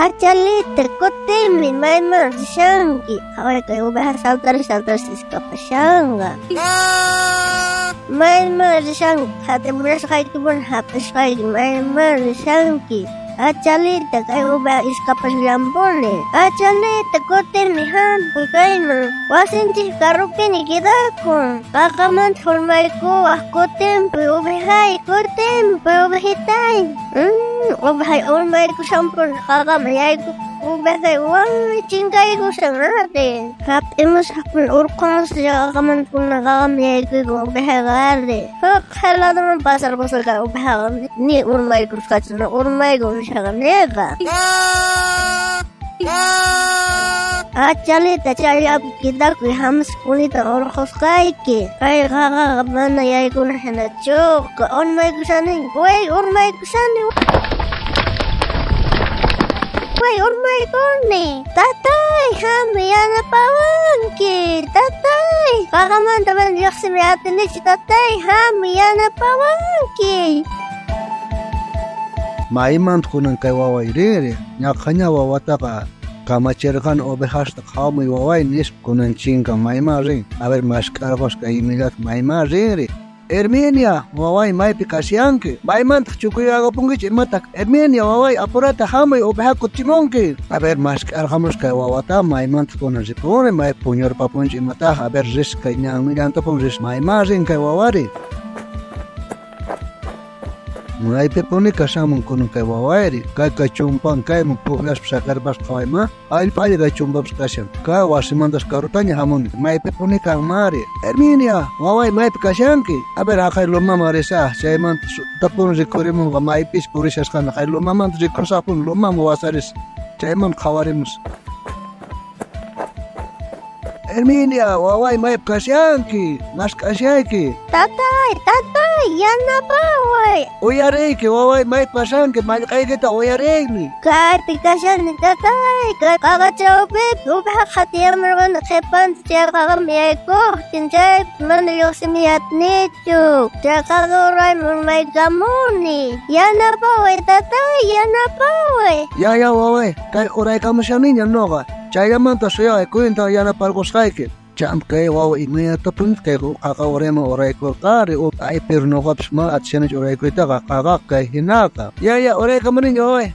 Achalita, kutimi, mayman rishanki. Qhaway kay oveja saltaris saltaris iskapashanqa. Mayman rishanki, qhatimunasqaykipuni hap'isqayki, mayman rishanki. Achalita, kay oveja iskapashallanpuni. Achalita, kutimi, hampuy kayman. Wasinchis karupini quedakun. Qaqamanta urmaykuwaq, kutimpuy ovejay, kutimpuy ovejitay. Ovejay urmaykushanpuni qaqaman yayku. Ovejay wan chinkaykushan rati. Hap'imusaqpuni urqumusaq qaqamanta kunan qaqaman yaykuyku ovejayqa ari. Huk ladoman pasarqusqa ovejaqa ni urmaykusqachu, urmaykun nishaqa niqa. Achalita, chayllapi quedakuy hamusqpunita urqusqayki. Kay qaqaqa mana yaykuna hinachu. Urmaykushani, way urmaykushani. Way urmaykuni. Tatay, hamuy yanapawanki. Tatay, qaqamanta mana lluqsimi atinichu. Tatay, hamuy yanapawanki. Maymanta kunan kay waway riri, ñaqhaña wawataqa kamachirqani ovejasta qhawamuy waway nispa kunan chinkan mayman rin. A ver mask'arqusqa imillata mayman rinri. Herminia, waway maypi kashanki. Maymantaq chukuyaqapunkichik imataq. Herminia, waway apurata hamuy oveja kutimunki. A ver mask'arqamusqa wawata maymantaq kunan ripuni, may puñurpapunchik imataq. A ver risqa ñanmillantapun ris mayman rin kay wawari. Maypipuni kashamun kunan kay wawayri. Kay kay chumpan kayman puqllaspa saqerpaspa qhawayma. Allpa allpa kay chumpapas kashan. Kay wasimantas karutaña hamuni. Maypipuni kanmari. Herminia, waway maypi kashanki. A ver haqay lumaman risaq. Chaymanta tapun rikurimunqa maypis purishasqana. Haqay lumamanta rikusaqpuni lumaman wasaris. Chayman qhawarimus. Herminia, waway maypi kashanki. Mask'ashayki. Tatay, tatay, yanapaway. Uyariyki, waway maypi pashanki, mallqaykita uyariymi. Kaypi kashani, tatay, kay qaqa chawpipi oveja qhatiyamurqani qhipanta chay qaqaman yaykuqtin, chaypi mana lluqsimi atinichu. Chay qaqa urayman urmaykamuni. Yanapaway, tatay, yanapaway. Ya, ya, waway, kay uraykamushaniña noqa. Chayllamanta suyaway cuenta yanaparqusqayki. Champ kay wawa imaynatapuni kay qaqa urayman uraykurqari. Ay, pero noqapis mana atishanichu uraykuytaqa qaqaqa kay hinaqa. Ya, ya, uraykamuniña waway.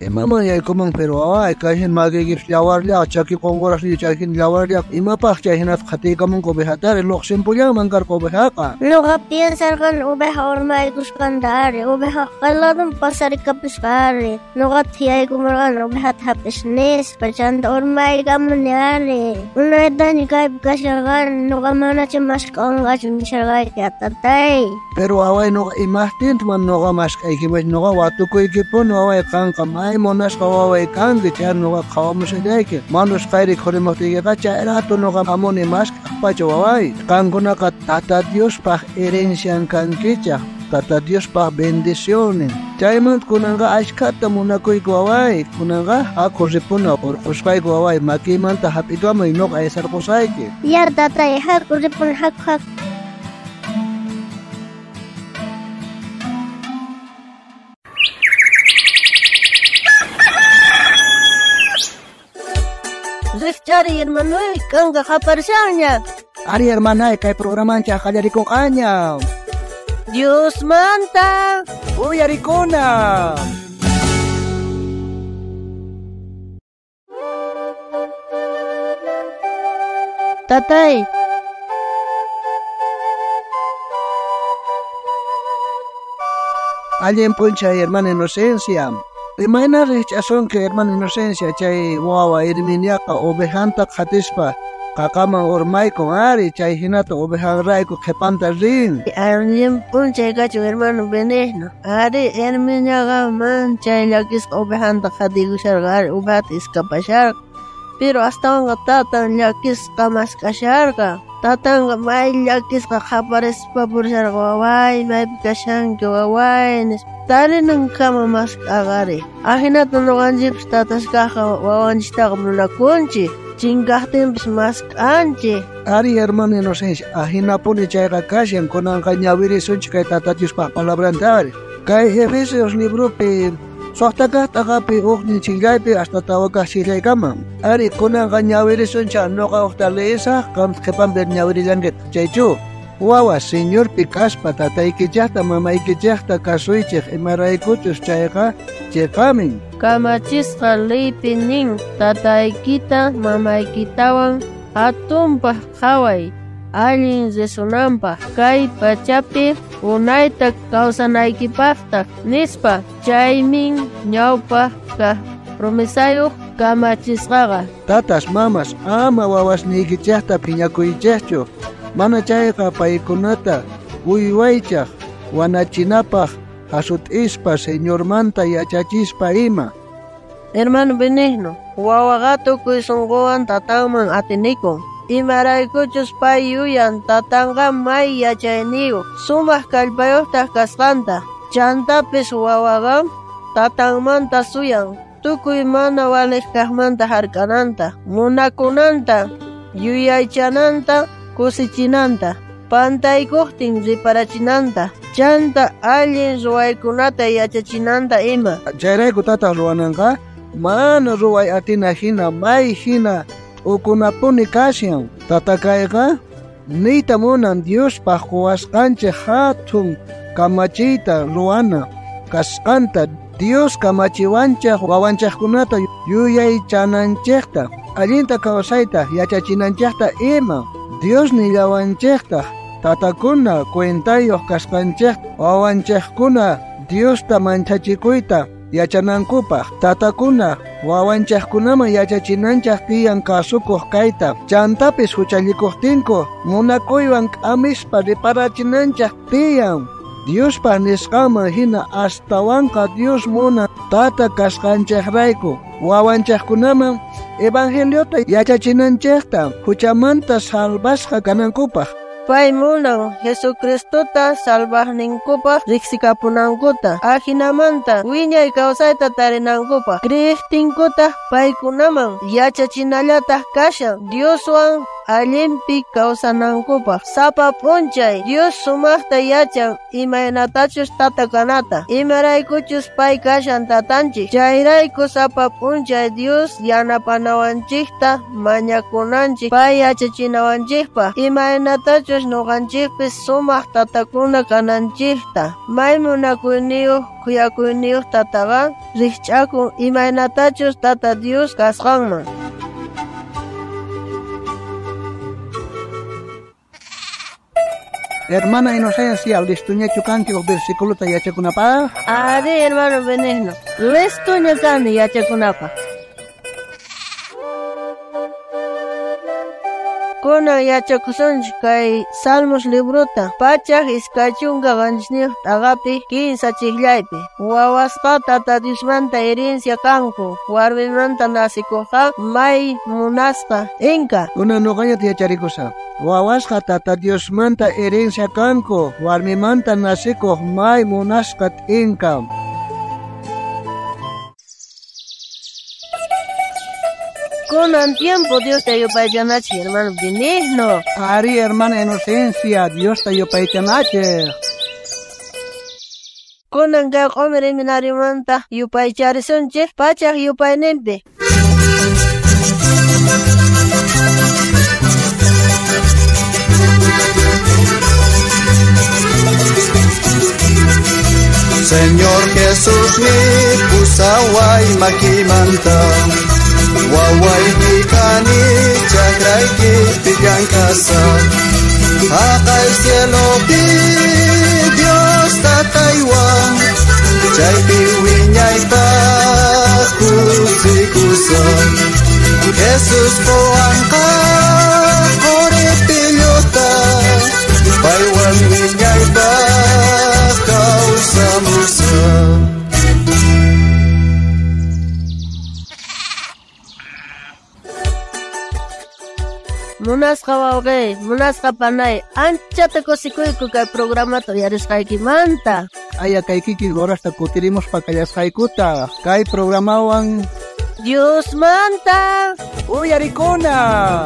Imaman yaykuman pero waway kay hina makiykipis llawarllaqa chaki qunqurasniyu chay hina llawarllaqa imapaq chay hinata qhatiykamunku ovejatari lluqsinpullanman karqa ovejaqa. Noqa piensarqani oveja urmaykusqanta ari, oveja kay ladoman pasarikapusqa ari. Noqata yaykumurqani ovejata hap'is nispa, chanta urmaykamuni ari. Unaytaña kaypi kasharqani, noqa manacha mask'anqachu nisharqayki tatay. Pero waway noqa imaqtinta mana noqa mask'aykimachu, noqa watukuykipuni waway qanqa may munasqa waway kanki, chay noqa qhawamushallayki. Manus qayri khurimuqtiykiqa chay rato noqa hamuni mask'aqpacha waway. Qankunaqa Tata Diospaq herencian kankichaq, Tata Diospaq bendicionin. Chaymanta kunanqa ashkhata munakuyku waway. Kunanqa haku ripuna urqusqayku waway, makiymanta hap'ikamuy noqa aysarqusqayki. Ya tatay, haku ripuna, haku haku. Rikchari hermanoy, kanqa qaparishanña. Ari hermanay, kay programanchik qallarikunqaña. Diosmanta uyarikuna. Tatay. Allin p'unchay hermana Inocencia. Imayna rikch'asunki hermana Inocencia chay wawa Herminiaqa ovejanta qhatispa qaqaman urmaykun ari, chay hinata ovejanrayku qhipanta rin. Allin p'unchay kachun hermano Benigno. Ari Herminiaqa manchay llakisqa ovejanta qhatikusharqa ari, ovejata iskapasharqa. Pero astawanqa tatan llakisqa mask'asharqa. Tatanqa may llakisqa qaparispa purisharqa, waway maypi kashanki waway nispa. Tarinankama mask'aqa ari. Ahinata noqanchikpis tataskaqqa wawanchiktaqa munakunchik. Chinkaqtinpis mask'anchik. Ari hermano Inocencia, ahinapuni chayqa kashan kunanqa ñawirisunchik kay Tata Diospaq palabranta ari. Kay Efesios libropi Suqta kaq t'aqapi huknin chillaypi hasta tawa kaq chillaykama. Ari kunanqa ñawirisuncha nuqa uqta liyisaq qam qhipanpi ñawirillankitaq chaychu. Wawa Señorpi kaspa tataykichaqta mamaykichaqta kasuychik imaraykuchus chayqa chiqamin. Kamachisqa liypi nin tataykita mamaykitawan hatunpaq qhaway allin risunanpaq kay pachapi unayta kawsanaykipaqtaq nispa chaymin ñawpaq kaq promesayuq kamachisqaqa. Tatas mamas ama wawasniykichaqta phiñakuychikchu mana chayqa paykunata uywaychaq wanachinapaq hasut'ispa Señormanta yachachispa ima. Hermano Benigno, wawaqa tukuy sunquwan tatanman atinikun. Imaraykuchus pay yuyan tatanqa may yachayniyuq sumaq kallpayuqtaq kasqanta. Chantapis wawaqa tatanmanta suyan tukuy mana waliq kaqmanta hark'ananta, munakunanta, yuyaychananta, kusichinanta, pantaykuqtin riparachinanta, chanta allin ruwaykunata yachachinanta ima. Chayrayku tata ruwananqa mana ruway atina hina may hina ukunapuni kashan. Tata kayqa niyta munan Diospaq quwasqanchik hatun kamachiyta ruwana kasqanta. Dios kamachiwanchik wawanchikkunata yuyaychananchikta allinta kawsayta yachachinanchikta ima. Dios nillawanchiktaq tatakuna cuentayuq kasqanchik wawanchikkuna Diosta manchachikuyta yachanankupaq. Tatakuna wawanchikkunaman yachachinanchik tiyan kasukuq kayta chantapis huchallikuqtinku munakuywan k'amispa riparachinanchik tiyan. Diospaq nisqanman hina astawanqa Dios munan tata kasqanchikrayku wawanchikkunaman evangeliota yachachinanchikta huchamanta salvasqa kanankupaq. Pay munan Jesucristota salvaqninkupaq riqsikapunankuta ajinamanta wiñay kawsayta tarinankupaq creeqtinkutaq paykunaman yachachinallataq kashan Dioswan allinpi kawsanankupaq. Sapa p'unchay Dios sumaqta yachan imaynatachus tata kanata imaraykuchus pay kashan tatanchik. Chayrayku sapa p'unchay Dios yanapanawanchikta mañakunanchik pay yachachinawanchikpaq imaynatachus nuqanchikpis sumaq tatakuna kananchikta. May munakuyniyuq khuyakuyniyuq tataqa rikch'akun imaynatachus tata Dios kasqanman. Hermana Inocencia, listuñachu kanki uj versículota yachakunapaq? Ari, hermano Benigno, listuña kani yachakunapaq. Kunan yachakusunchik kay Salmos librota 127 t'aqapi 15 chiqllaypi. Wawasqa tata Diosmanta herencia kanku, warmimanta nasikuqqa may munasqa inka. Kunan nuqañata yacharikusaq. Wawasqa tata Diosmanta herencia kanku, warmimanta nasikuq may munasqa t'inka. Kunan tiempo Diosta yupaychanachik, hermano Benigno. Ari, hermana Inocencia, Diosta yupaychanachik. Kunan kay q'umir seminarimanta yupaycharisunchik pachaq yupayninpi. Señor Jesús mi pusaway makimanta wawayki kani chakrayki pillankasa haqay cielopi Dios tataywan chaypi wiñaypaq kusikusaq Jesús qowanqa qori pilluta paywan wiñaypaq kawsamusaq. Munasqa wawqi, munasqa panay, anchata kusikuyku kay programata uyarisqaykimanta. Aya kay kikin horasta kutirimus pakallasqaykuta kay programawan Diosmanta uyarikuna.